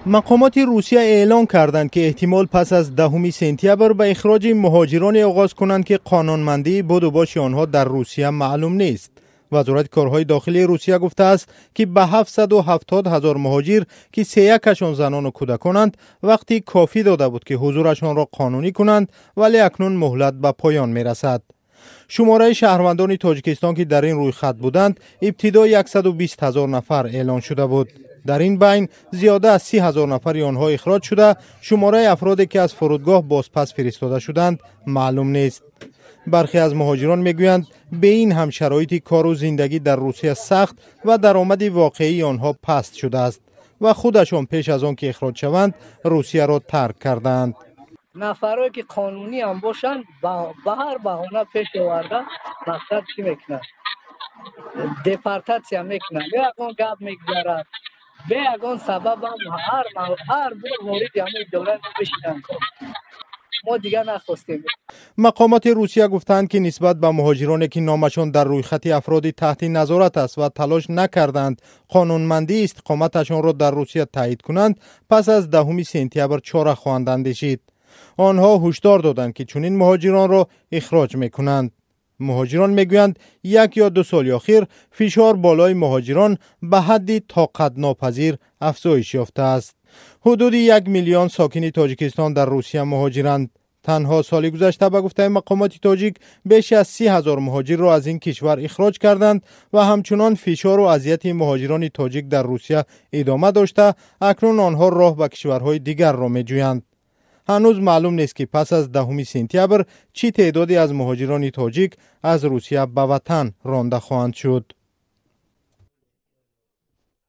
Мақомоти Русия эълон карданд, ки эҳтимол пас аз 10 сентябр ба ихроҷи муҳоҷироне оғоз кунанд, ки қонунмандии будубоши онҳо дар Русия маълум нест. Вазорати корҳои дохилии Русия гуфтааст, ки ба 770 ҳазор муҳоҷир, ки сеякашон занону кӯдаконанд, вақти кофӣ дода буд, ки ҳузурашонро қонунӣ кунанд, вале акнун муҳлат ба поён мерасад. Шумораи шаҳрвандони Тоҷикистон, ки дар ин рӯйхат буданд, ибтидо 120 ҳазор нафар эълон шуда буд. Дар ин байн зиёда аз 30 ҳазор нафари онҳо ихроҷ шуда, шумораи афроде, ки аз фурудгоҳ бозпас фиристода шуданд, маълум нест. Бархе аз муҳоҷирон мегӯянд, бе ин ҳам шароити кору зиндагӣ дар Русия сахт ва даромади воқеии онҳо паст шудааст ва худашон пеш аз он ки ихроҷ шаванд, Русияро тарк кардаанд. Нафарое, ки қонунӣ ҳам бошанд, ба ҳар баҳона пеш оварда, мақсад чӣ мекунанд, депортатсия мекунанд. Ё ягон гап мегузарад, бе ягон сабабам ҳар бор вориди ҳамин идораи мо бишинанд. Мо дигар нахостем. Мақомоти Русия гуфтаанд, ки нисбат ба муҳоҷироне, ки номашон дар рӯйхати афроди таҳти назорат аст ва талош накарданд қонунмандии истиқоматашонро дар Русия тайид кунанд, пас аз 10 сентябр чора хоҳанд андешид. Онҳо ҳушдор доданд, ки чунин муҳоҷиронро ихроҷ мекунанд. Муҳоҷирон мегӯянд, 1 ё 2 соли охир фишор болои муҳоҷирон ба ҳадди тоқатнопазир афзоиш ёфтааст. Ҳудуди 1 миллион сокини Тоҷикистон дар Русия муҳоҷиранд. Танҳо соли гузашта, ба гуфтаи мақомоти тоҷик, беш аз 30 ҳазор муҳоҷирро аз ин кишвар ихроҷ карданд ва ҳамчунон фишору азияти муҳоҷирони тоҷик дар Русия идома дошта, акнун онҳо роҳ ба кишварҳои дигарро меҷӯянд. Ҳанӯз маълум нест, ки пас аз 10 сентябр чӣ теъдоде аз муҳоҷирони тоҷик аз Русия ба ватан ронда хоҳанд шуд.